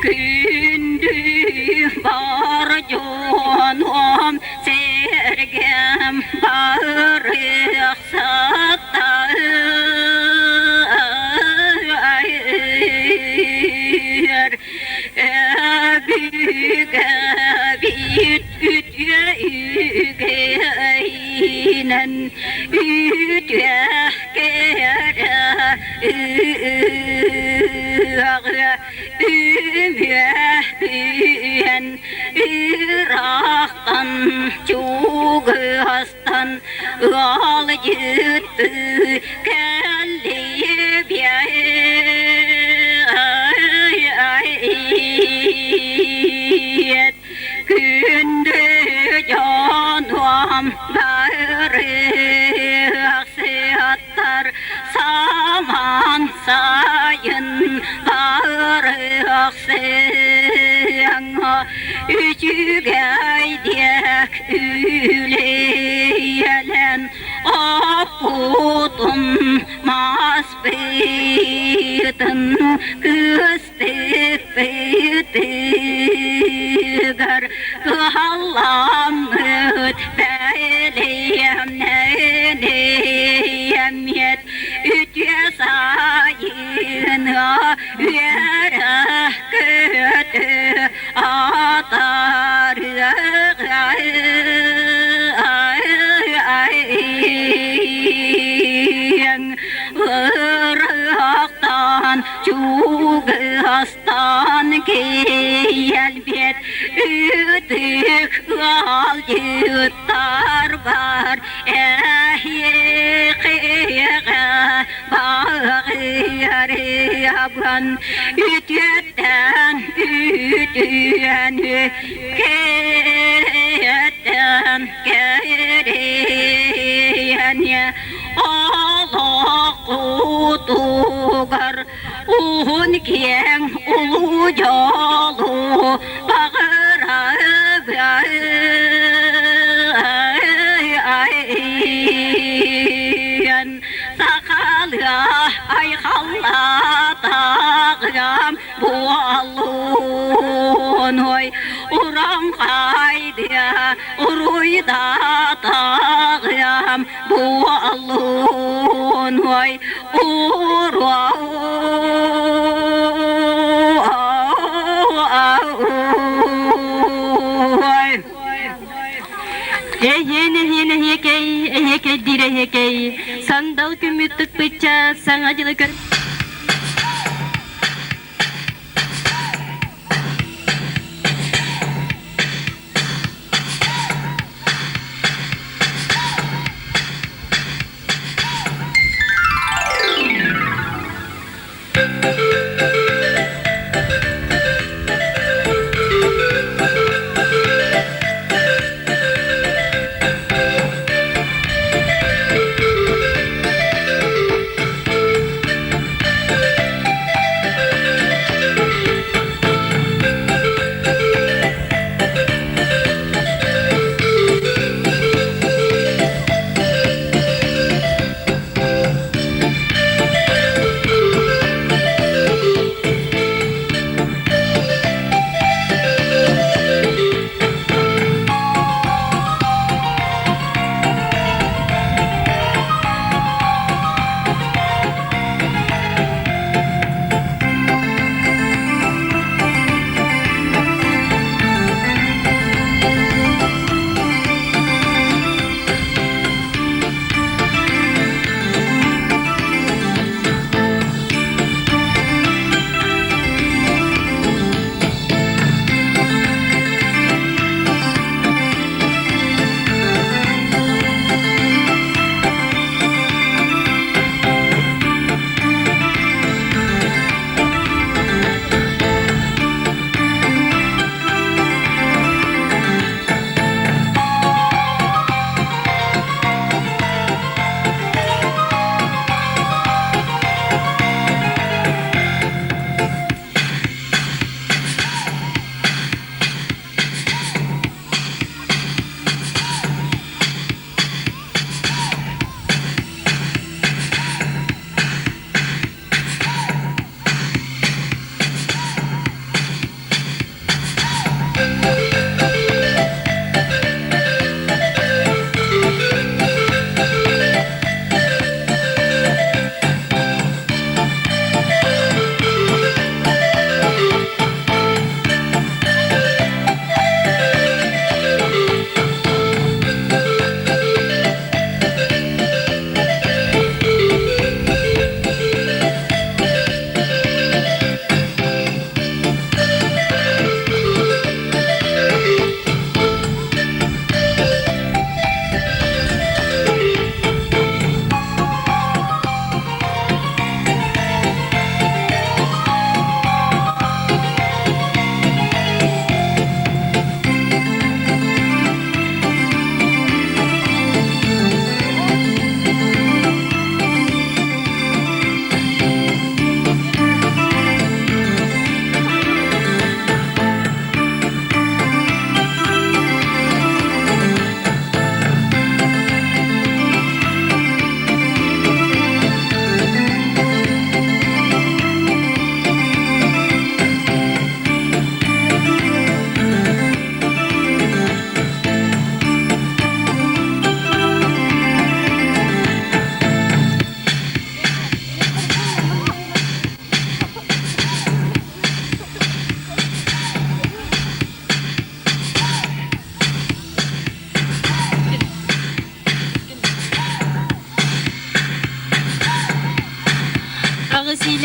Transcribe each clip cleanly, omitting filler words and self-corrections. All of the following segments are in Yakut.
Күндү бар дьонум сэргэм барыахсаттар Өбүгэбит үтүө үгэһинэн үтүө кэрэ ыаҕы үмүөрүйэн ыраахтан чугастан ыалдьыттыы кэллибиэт күндү дьонуом барыахсыаттар самаан сайын барыахсыаҥа үчүгэйдик үлэлэн оппутун маспытын кыстыкпытыгар кыһалламмыт бэлиэмнэниэммит үтүө сайыны үөрэ көтө атаарыаҕайыҥ ыраахтан чугастан киэлбит ытык ыалдьыттар бар эһиэхиэҕэ баҕыарыабын үтүөттэн үтүөнү кэрэттэн кэрэни олоххутугар уһун киэҥ улуу дьолу баҕарабын сахалыа айхаллаатаҕым буоллун ой уран-хайдыа уруйдаатаҕым буоллун ой уруай. Эйиэн эһиэн эһиэкэй, эһиэкэйдиир эһиэкэй, сандал күммүт тыкпычча саҥа дьылы көр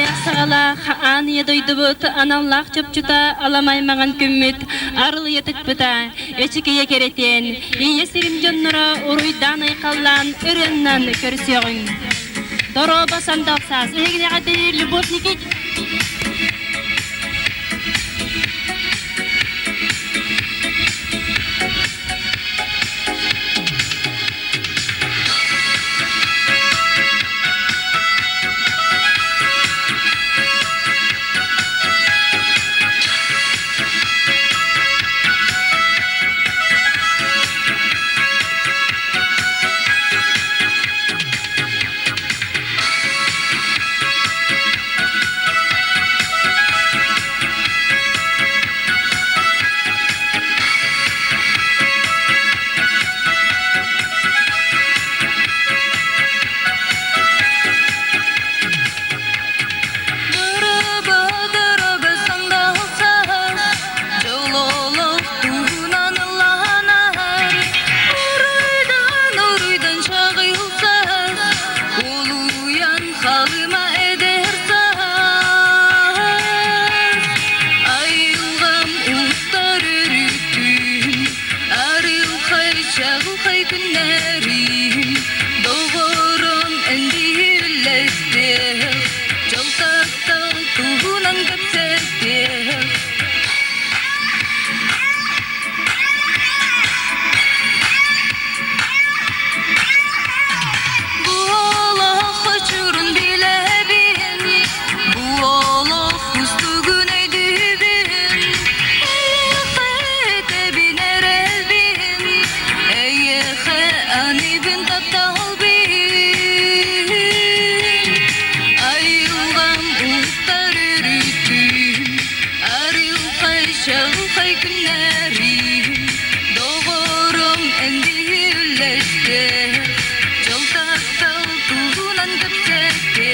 Айах саҕалаах аан ийэ дойдубут аналлаах чопчута аламай маҥан күммүт арылыйа тыкпыта, эчикийэ кэрэтиэн, ийэ сирим дьонноро уруйдаан-айхаллаан ырыаннан көрсүөҕүҥ. Дорообо сандал саас эһигинэҕэ Любовь Никитич. Дорога, сандал саас, дьол туһунан ылланар. Уруйдан, уруйдан чаҕылсаас, улуйан халыма эдэр саас. Айылҕам устар өрүтүн, арылхай чаҕылхай күннэрин, доҕорум эндиһиллэстиэх, дьол таптал туһунан кэпсэтиэх. Бу олох хочурун билэбин, бу олох устугун өйдүүбүн. Эйиэхэ этэбин эрэлбин, эйиэхэ аныыбын тапталбын. Айылҕам устар өрүтүн, арылхай чаҕылхай күннэрин, доҕорум эн биһиллэстэ, дьол таптал туһунан кэпсэттэ.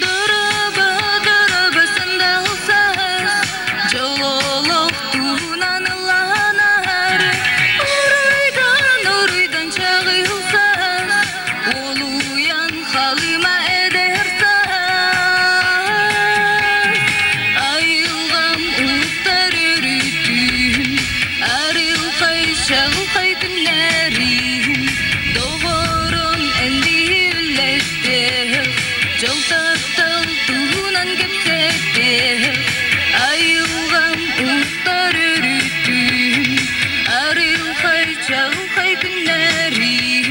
Дорога, дорога сандал саас, дьол олох туһунан ылланар. Уруйдан, уруйдан чаҕылсаас, олуйан халыма эдэр саас. Айылҕам устар өрүтүн, арылхай чаҕылхай күннэрин, доҕорум эн биһиллэстиэх, дьол таптал туһунан кэпсэтиэх. Айылҕам устар өрүтүн, арылхай чаҕылхай күннэрин,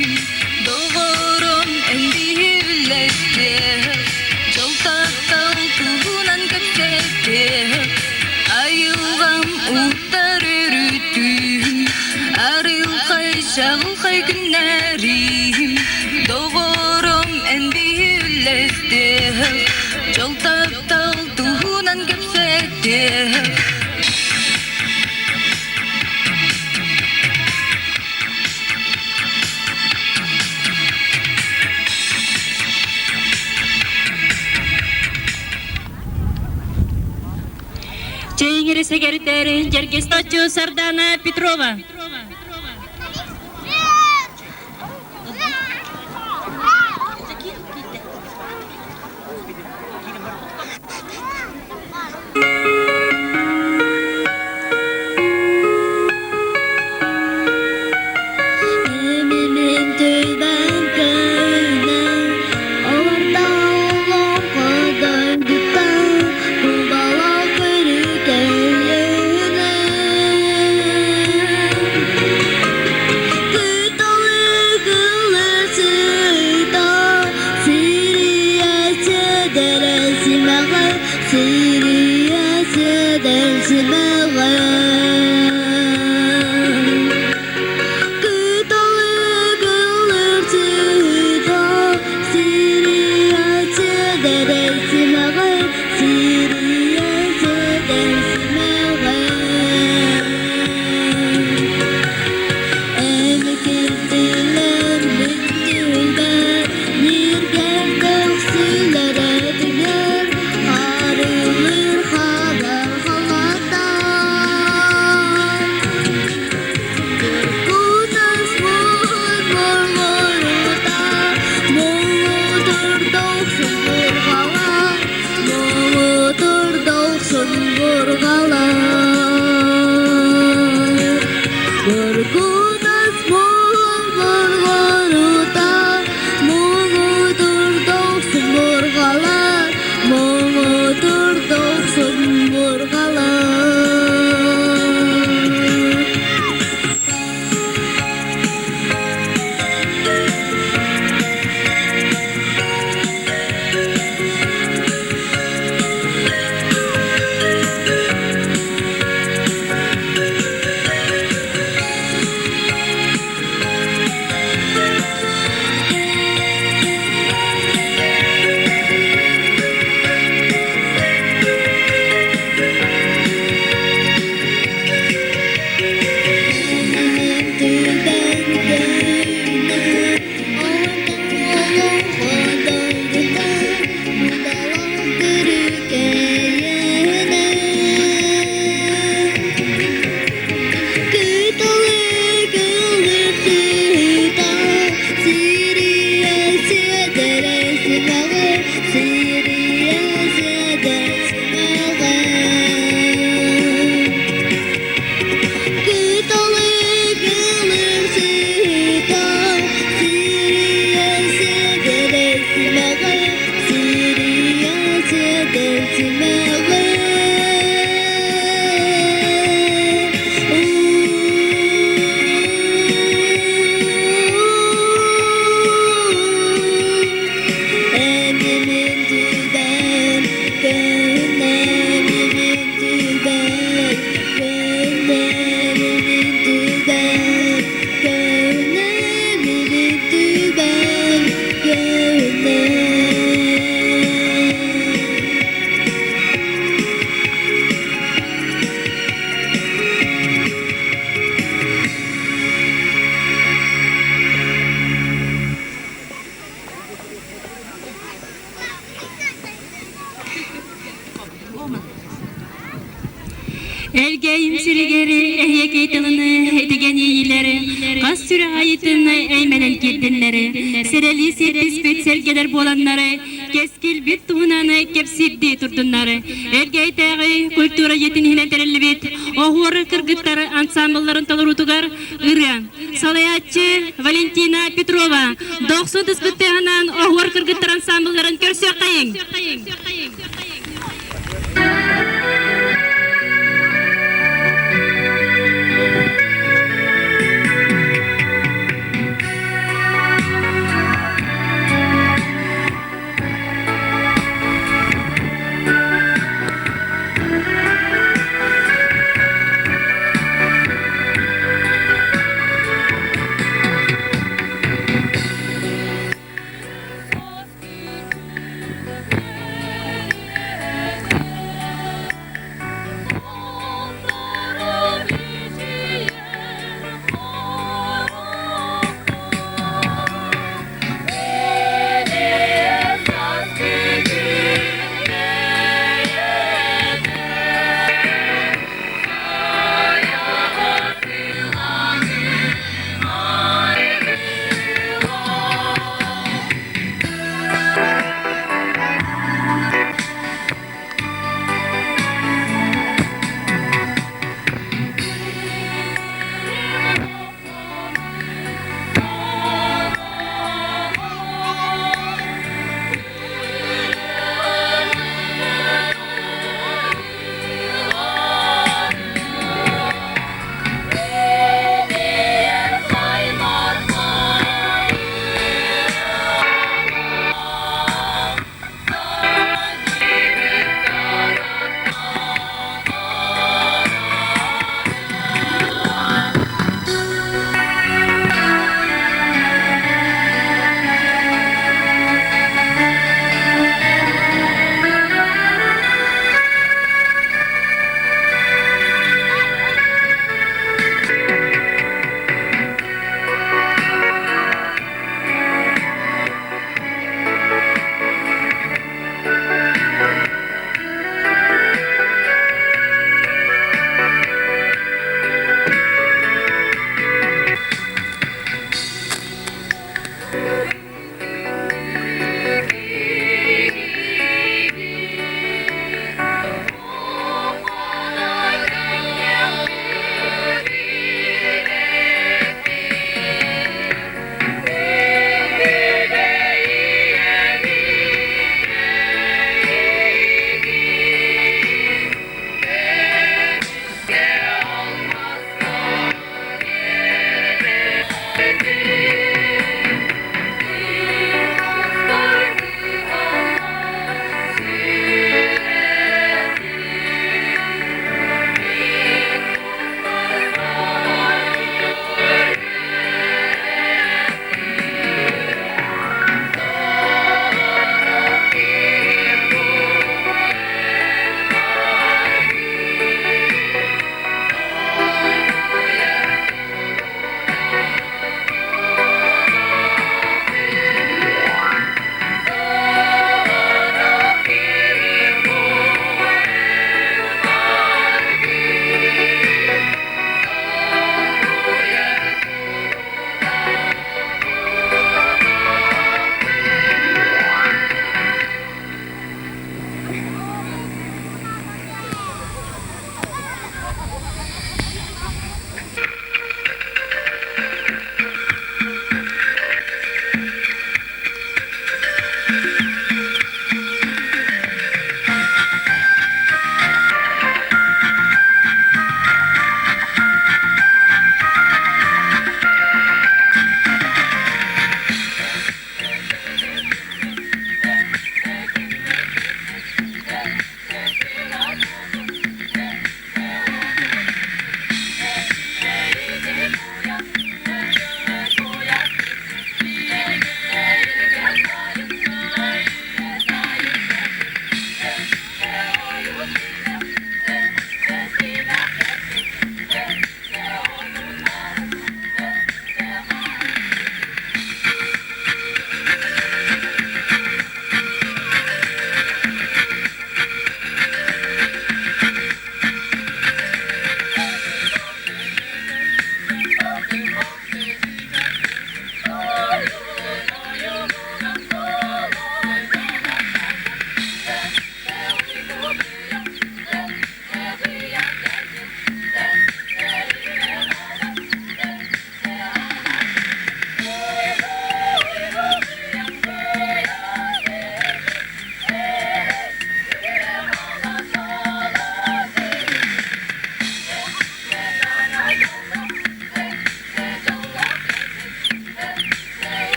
доҕорум эн биһиллэстиэх, дьол таптал туһунан кэпсэтиэх. Айылҕам устар өрүтүн, арылхай чаҕылхай күннэрин, доҕорум эн биһиллэстиэх, дьол таптал туһунан кэпсэтиэх. Чэйиҥири сэгэрдэр Дьэргис Точчу Сардана Петрова. Эмимин тыйдан кыынан, олордо олоҥхо дойдуттан, кубалаах көрүтэллэринэн. Элгэйим сиригэр эһиэкэй тылыны этигэн иэйиилэри, хас сүрэх айытын эймэнэн киирдиннэри, сэрэлии сиэттиспит сэргэлэр буоланнары, кэскилбит туһунан кэпсиирдии турдуннары. Элгээйитээҕи культура дьиэтин иһинэн тэриллибит Оһуор кыргыттар ансамблларын толоруутугар ырыа салайааччы Валентина Петрова дохсун тыспыт тыаһынан Оһуор кыргыттар ансамблларын көрсүөххэйиҥ!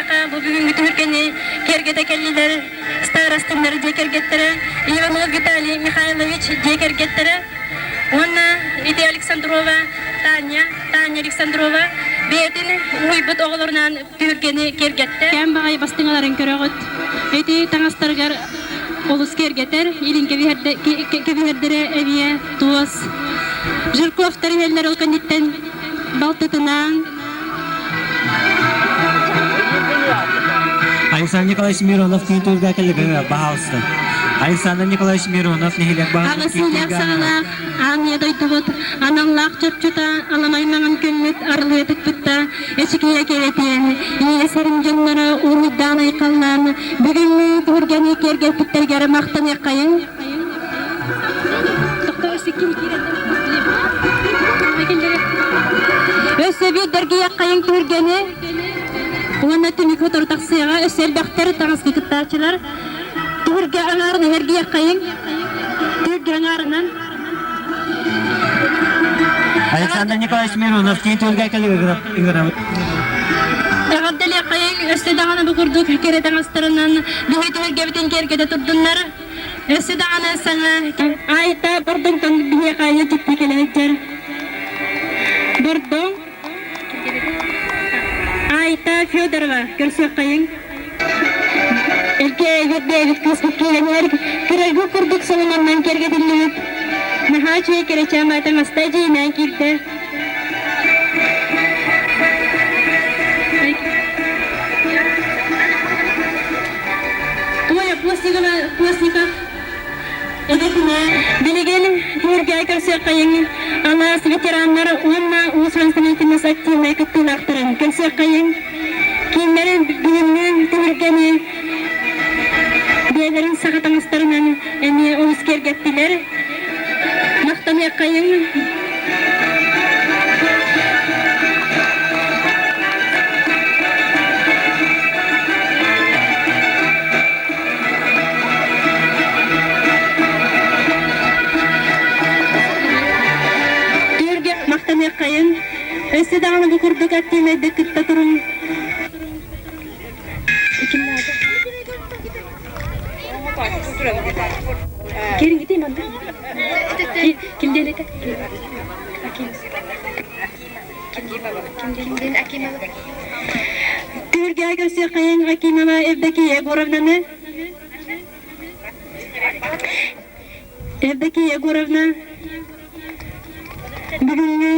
Биһиэхэ бу бүгүҥҥү түһүлгэни киэргэтэ кэллилэр старостиннар дьиэ кэргэттэрэ, Иванов Виталий Михайлович дьиэ кэргэттэрэ уонна ити Александрова Таня, Таня Александрова бэйэтин уһуйбут оҕолорунаан түһүлгэни киэргэттэ. Кэм баҕайы бастыҥаларын көрөҕүт. Ити таҥастарыгар олус киэргэтэр, илин кэбиһэрдэрэ эмиэ туос. Жирковтар иһэллэр ол кэнниттэн балтытынаан Александр Николаевич Миронов күн туурга кэллигэ баһаалыста. Александр Николаевич Миронов нэһилиэк баһылыгын Аҕысыылаах саҕалаах аан дойдубут аналлаах чопчута аламай маҥан күммүт арылыйа тыкпытта эчикийэ кэрэтиэн ийэ сирин дьонноро уруйдаан айхаллаан бүгүҥҥү түһүлгэни киэргэппиттэригэр махтаныаххайыҥ. Өссө биир дэргийэххэйиҥ түһүлгэни уонна түмүк сотору тахсыаҕа өссө элбэхтэр таҥаска кыттааччылар түһүлгэ аҥаарынан эргийэххэйиҥ түһүлгэ аҥаарынан Александр Николаевич Миронов киин түһүлгэ ыҥырабыт. Эҕэрдэлиэххэйиҥ өссө даҕаны бу курдук кэрэ таҥастарынан биһи түһүлгэбитин киэргэтэ турдуннар. Өссө даҕаны саҥа Айта Бордоҥтон биһиэхэ ыалдьыттыы кэлэ сылдьар. Бордоҥ Айта Федорова көрсүөххэйиҥ. Эргэ бэйэбит кыыспыт киирэнэр кырайгы курдук соломоннон киэргэтиллибит. Наһаа үчүгэй кэрэчээн таҥаста дьиэнээн киирдэ. Толя Постникова, Постников эдэтинэ билигин түһүлгэ көрсүөххэйиҥ алаас ветераннар уонна уус-уран самоитинность активнай кыттыылаахтарын көрсүөххэйиҥ кииннэрин бүгүҥҥү түһүлгэни бэйэлэрин саха таҥастарынан эмиэ олус киэргэттилэр махтаныаххайыҥ. Түөргэ махтаныаххайын, өссө даҕаны бу курдук активнайдык кытта туруҥ. Кириҥитий манна. Ким диэн этэ? Түһүлгэҕэ көрсүөххэйиҥ Акимова Евдокия Егоровнаны. Евдокия Егоровна бүгүҥҥү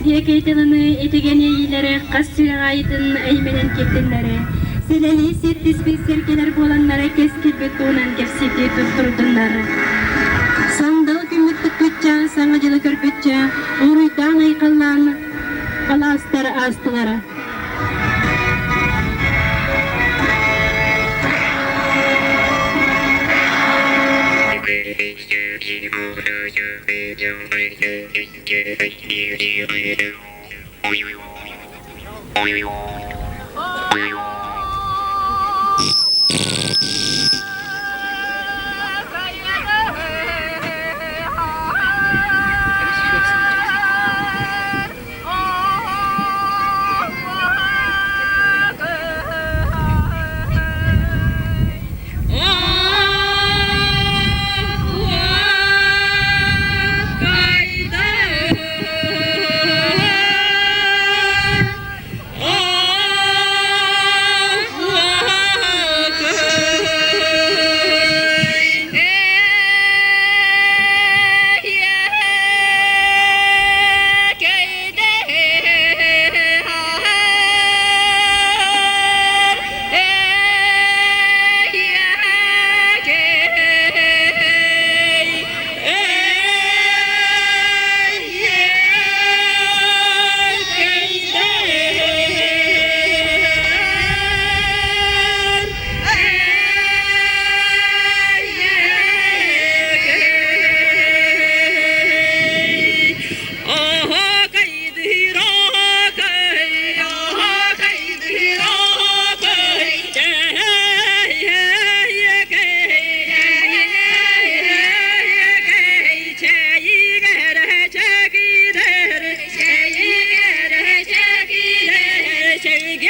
Диэкэйтылыны итигэн иэйиилэрэ хас сүрэх аайытын эймэнэн киирдиннэрэ, сэлэлии сиэттиспит сэргэлэр буоланнара кэскилбит туһунан кэпсэтии туттурдуннар. Сандал күммүт тыкпычча, саҥа дьылы көрбүччэ, уруйдаан-айхаллаан алаастар аастылар.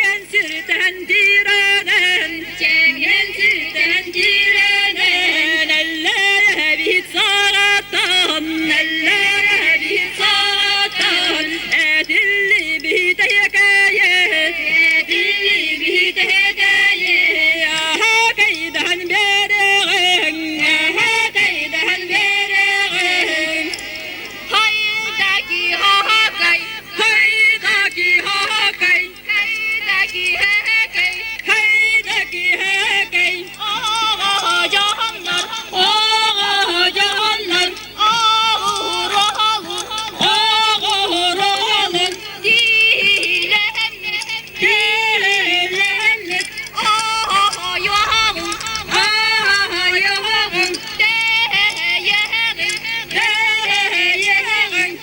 Чэгиэн сиртэн тирэнэн, чэгиэн сиртэн тирэнэн, эллээбит саҕаттан, эллээбит саҕаттан, этиллибит эйэкэйэ, этиллибит эйэкэйэ, аһакайдаһан биэрэҕиҥ, аһакайдаһан биэрэҕиҥ. Хайдаки хахакай, хайдаки хахакай, хайдаки хахакай, хайдаки хахакай. Оҕо дьоһуннар, оҕо дьоһуннар, оҕуруолун, оҕуруолун, тиилэһэммит, тиилэһэммит, оойуоҕун, оойуоҕун, тэйэҕин, тэйэҕин.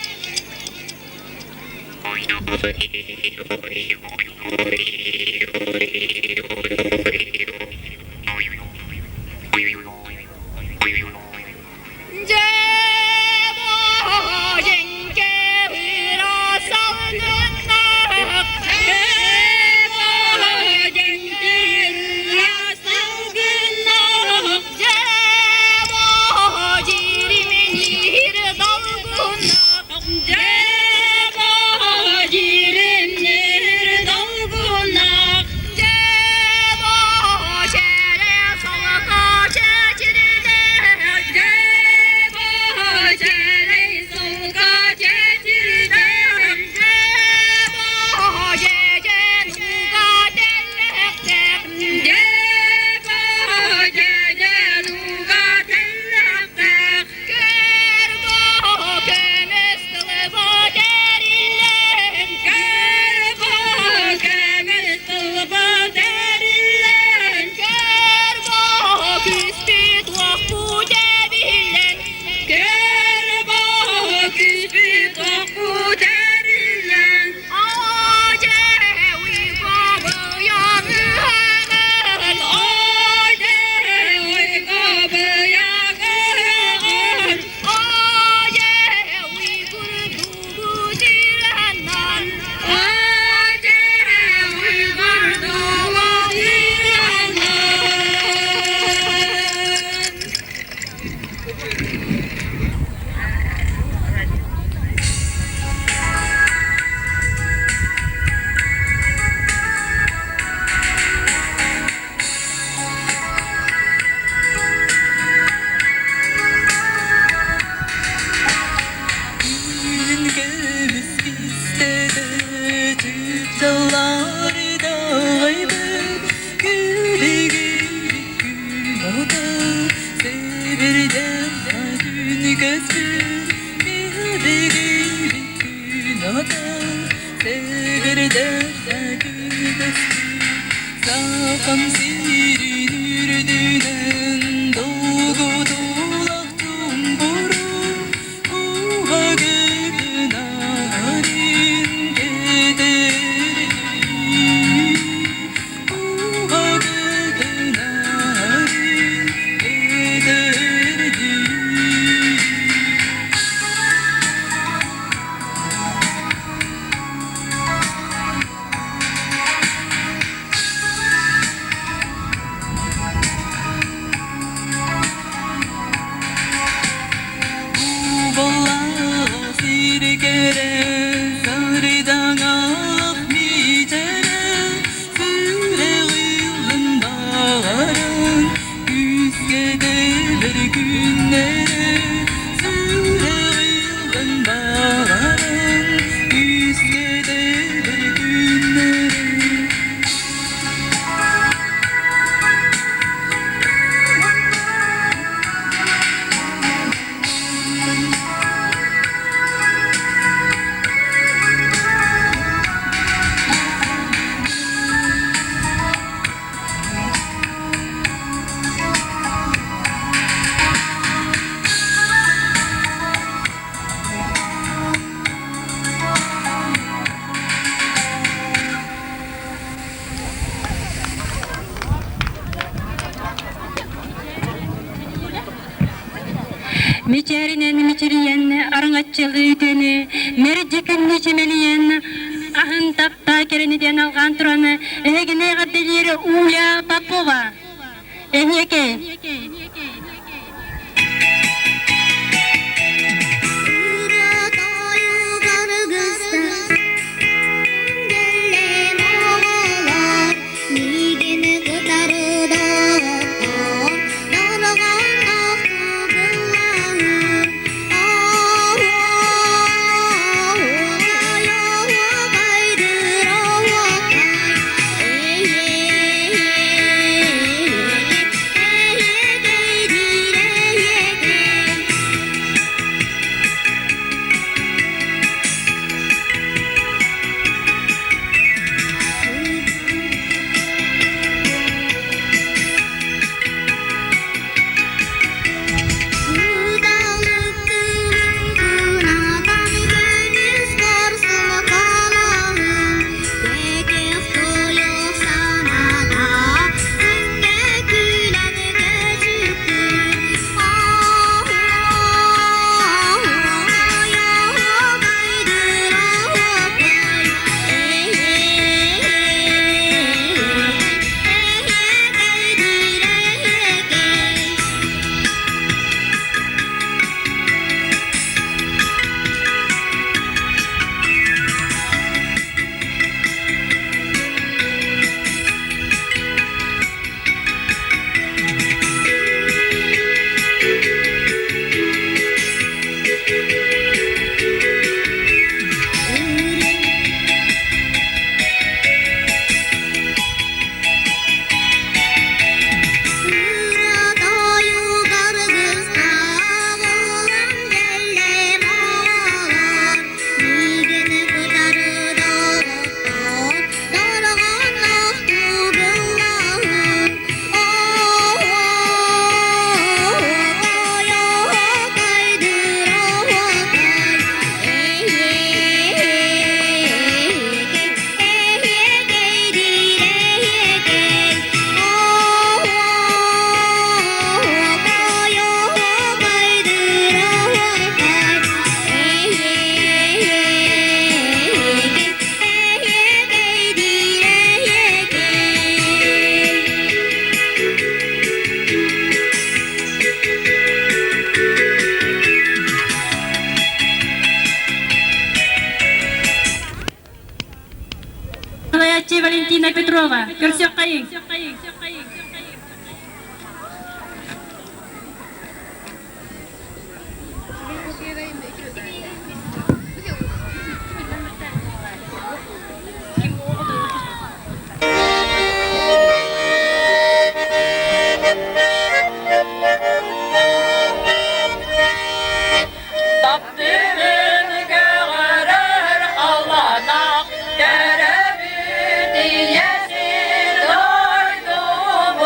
Күн көмүс кистede чыпчаллары дайбыт Күлүгү күн ото Себирден күн көспүт Күлүгү күн ото Себирден күн көспүт Сахам сирин үрдүнэн долгутуулах чуумпуру Уһагытынарын кэтэрдии Уһагытынарын кэтэрдии Кубалаах сиргэрэ сардаҥалаах мичээрэ сүрэҕин баҕаран күүскэ тэбэр күннэрэ сүрэҕин баҕаран күүскэ тэбэр күннэрэ. Мичээринэн мичилийэн, араҥаччылыы үтүөнү, мэрдьи күннү чэмэлийэн, аһын таптаа. кэрэни диэн алҕаан туран эһигини эҕэрдэлиир Уля Попова. Эһиэкэй. Миигин кытары доҕоттоор, дорҕоонноох тугуллаһын. Оһуокай, оһуокайдыр оһуокай, эйиэкэй, эйиэкэйдиир эйиэкэй. Салайааччы Валентина Петрова. Көрсүөххэйиҥ. Таптыырын көҕөрөр халлаанах төрөбүт ийэси дойдум.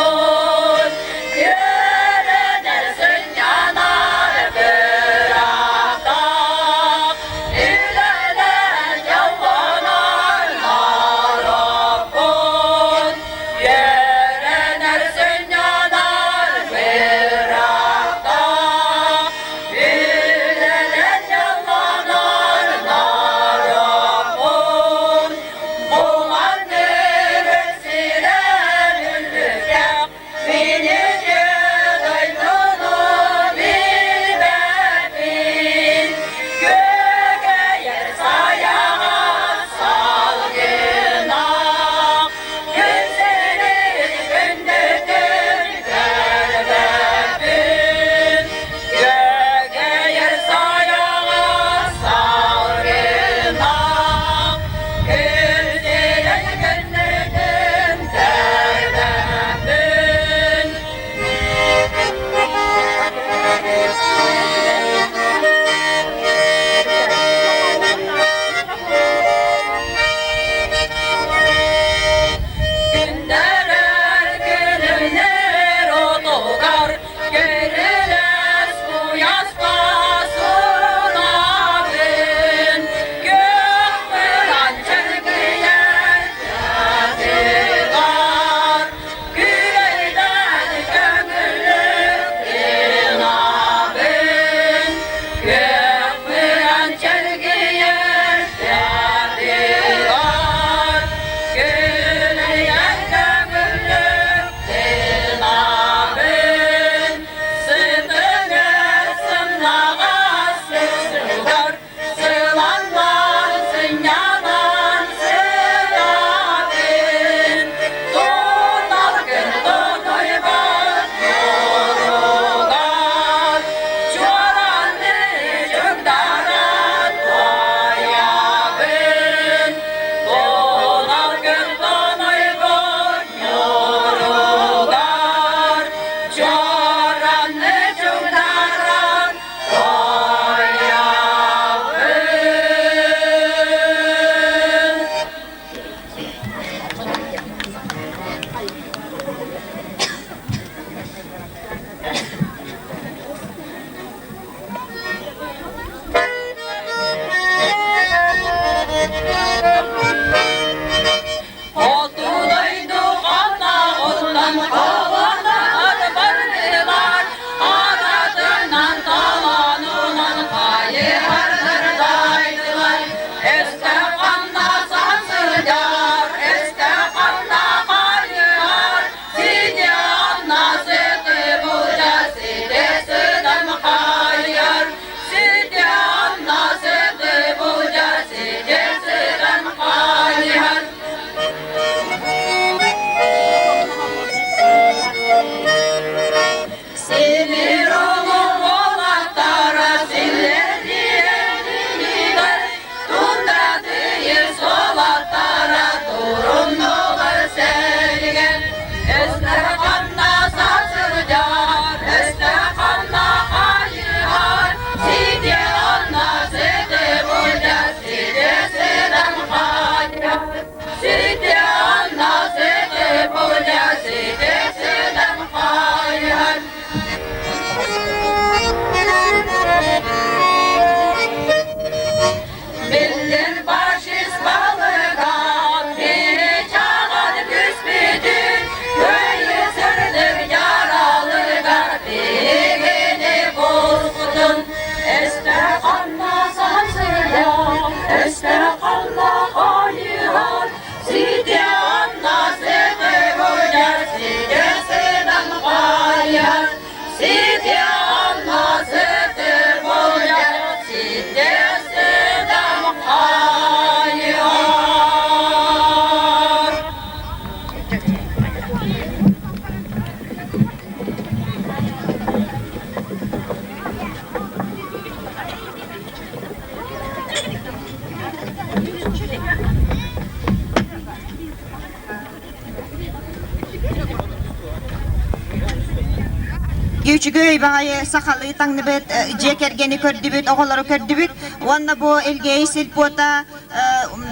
Биһиги үчүгэй баҕайы сахалыы таҥныбыт дьиэ кэргэни көрдүбүт, оҕолору көрдүбүт. Уонна бу Элгээйи сельпота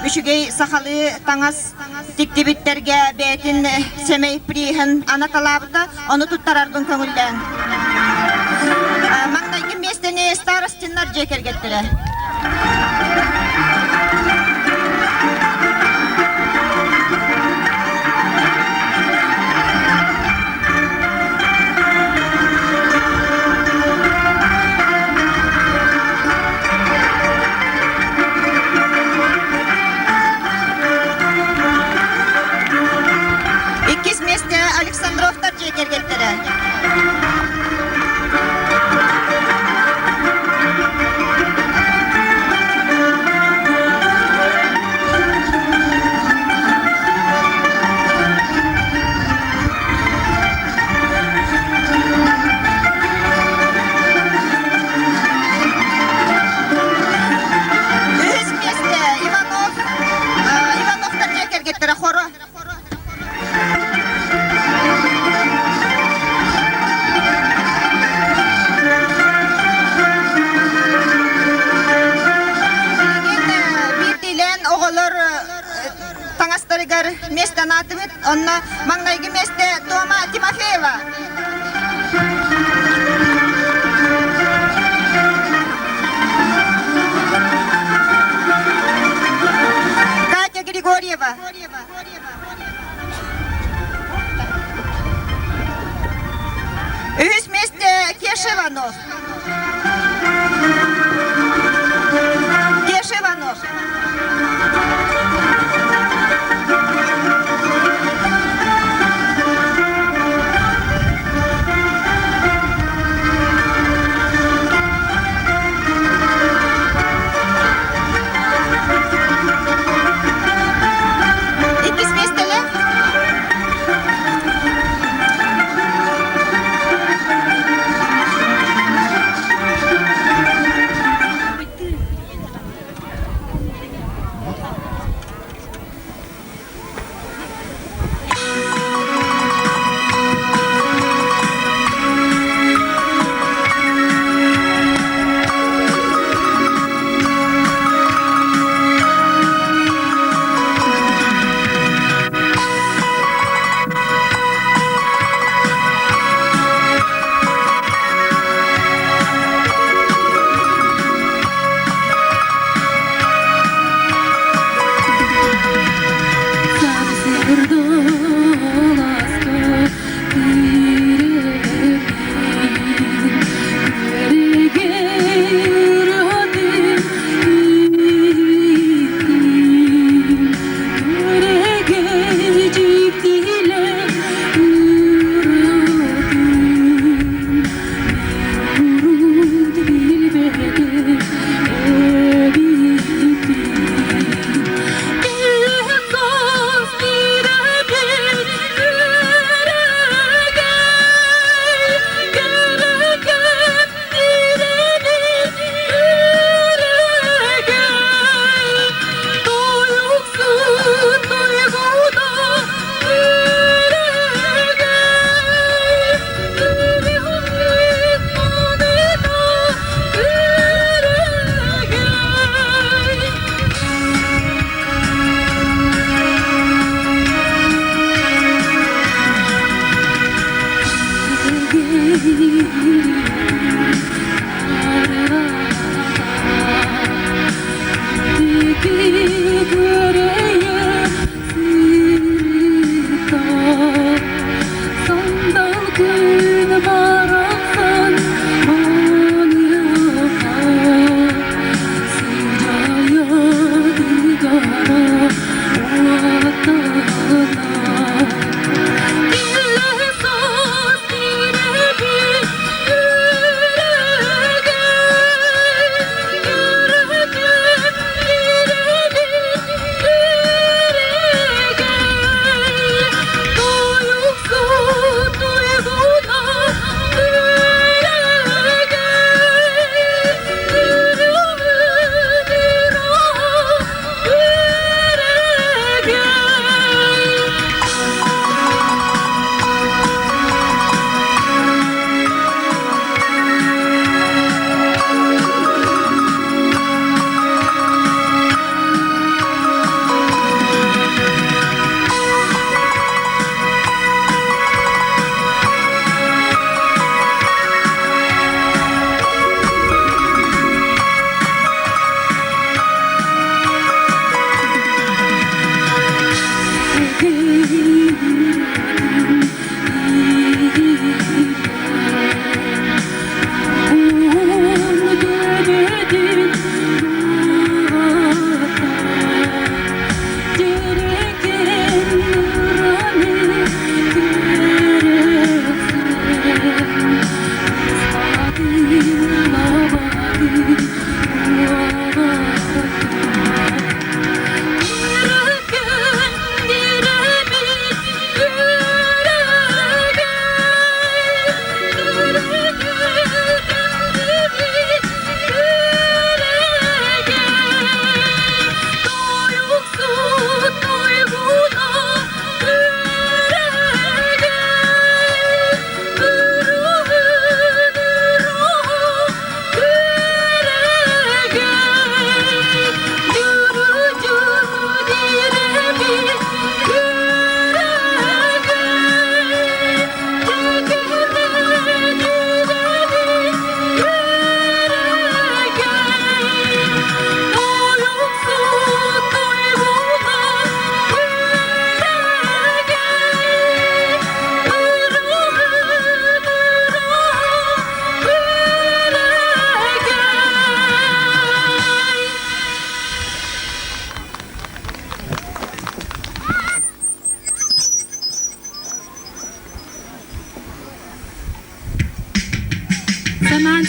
үчүгэй сахалыы таҥас тиктибиттэргэ бэйэтин сэмэй приһын анаталаабыта, ону туттарарбын көҥүллээн. Маҥнайгы миэстэни Старостиннар дьиэ кэргэттэрэ. Иккис миэстэ Александровтар дьиэ кэргэттэрэ. Үһүс миэстэ Иванов, Ивановтар дьиэ кэргэттэрэ хоро. Билигин биирдиилээн оҕолор таҥастарыгар миэстэ анаатыбыт. Онно маҥнайгы миэстэ Тома Тимофеева. Катя Григорьева. Үһүс миэстэ Кеша Иванов. Кеша Иванов. Иккис миэстэлээх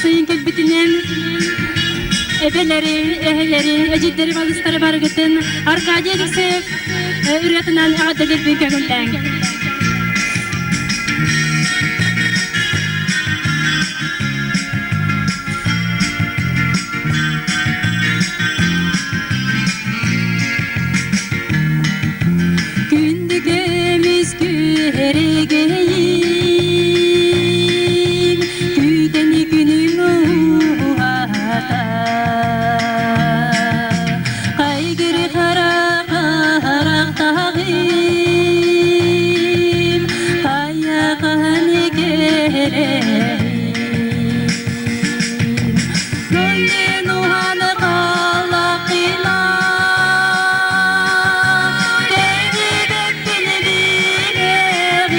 Сайын кэлбитинэн эбэлэри, эһэлэри, эдьиийдэри, балыстары барыгытын Аркадий Алексеев ырыатынан эҕэрдэлиирбин көҥүллээҥ. Күндү көмүс күһэргэйим, күүтэни күнүм уһата. Хайгыры хара харахтаҕым, хайа хаһан кэлэһим. Күндүн уһаны халлаххына, тэйдибэппин билэҕин.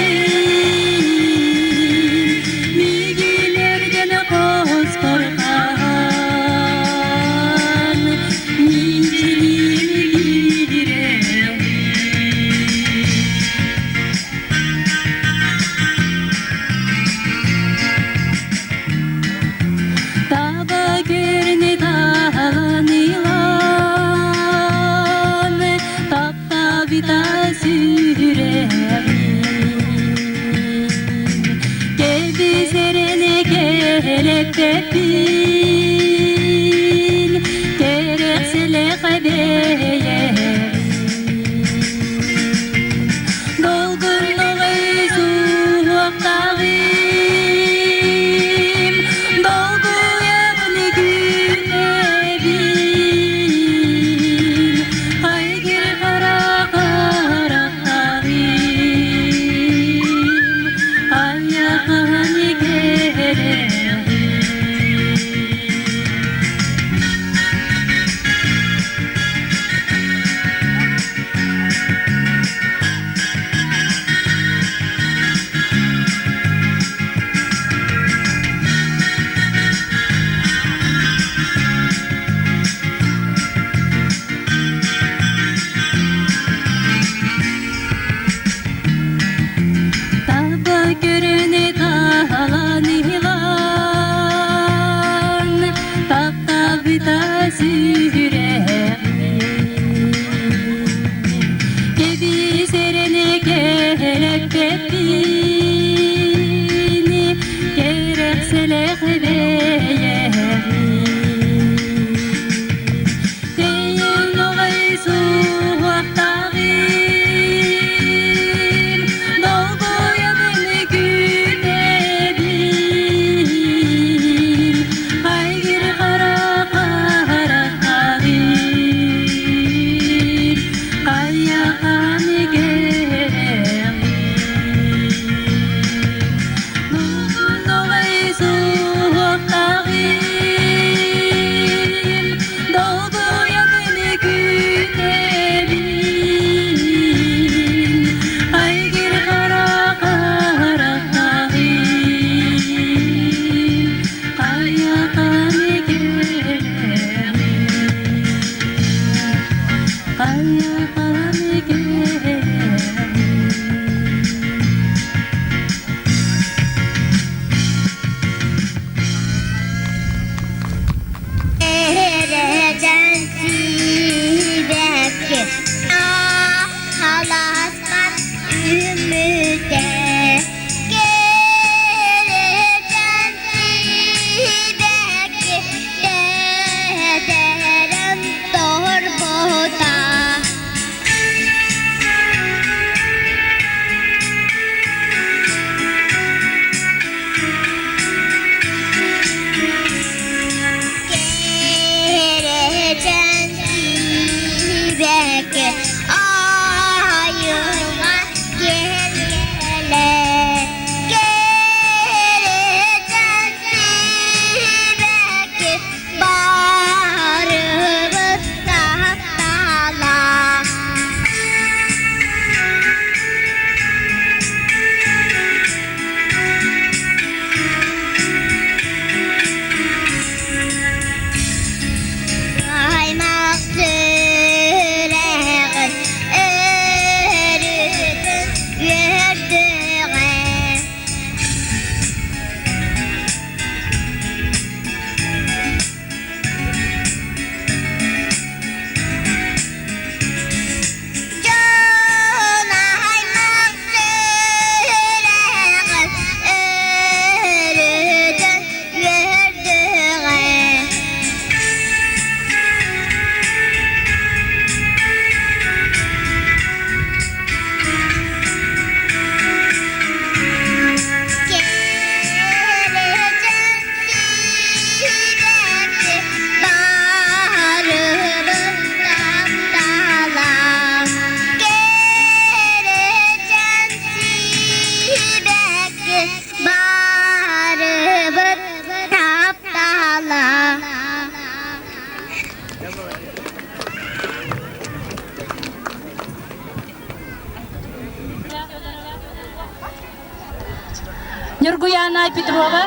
Нюргуяна Петрова,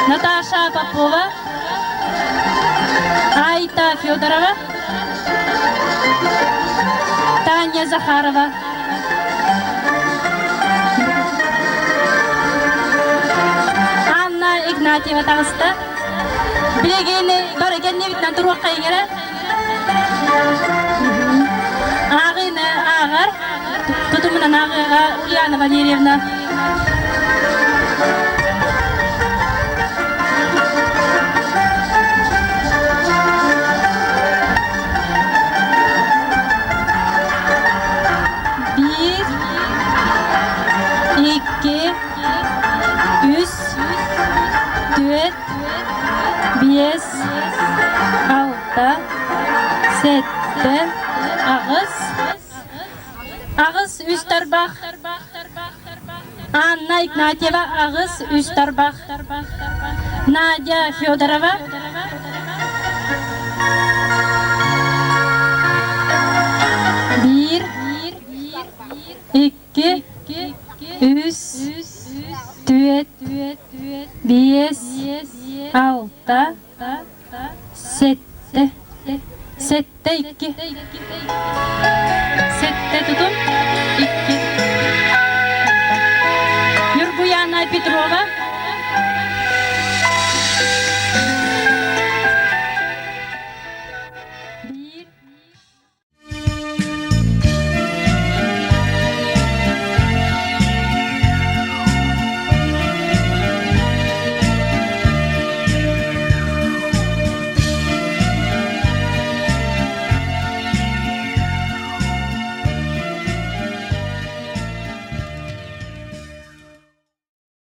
Наташа Попова, Айта Федорова, Таня Захарова. Анна Игнатьева таҕыста. Билигин бары кэннибитинэн туруоххайыҥ эрэ. Ааҕыыны ааҕар. Тутумунан ааҕыаҕа Ульяна Валерьевна. Биир, икки, үс, түөрт, биэс, алта, сэттэ, аҕыс, аҕыс үс тарбах. Анна Игнатьева аҕыс үс тарбах. Надя Федорова. Биир, икки, үс, түөрт, биэс, алта, сэттэ, сэттэ икки, сэттэ тутум, икки. Нюргуяна Петрова.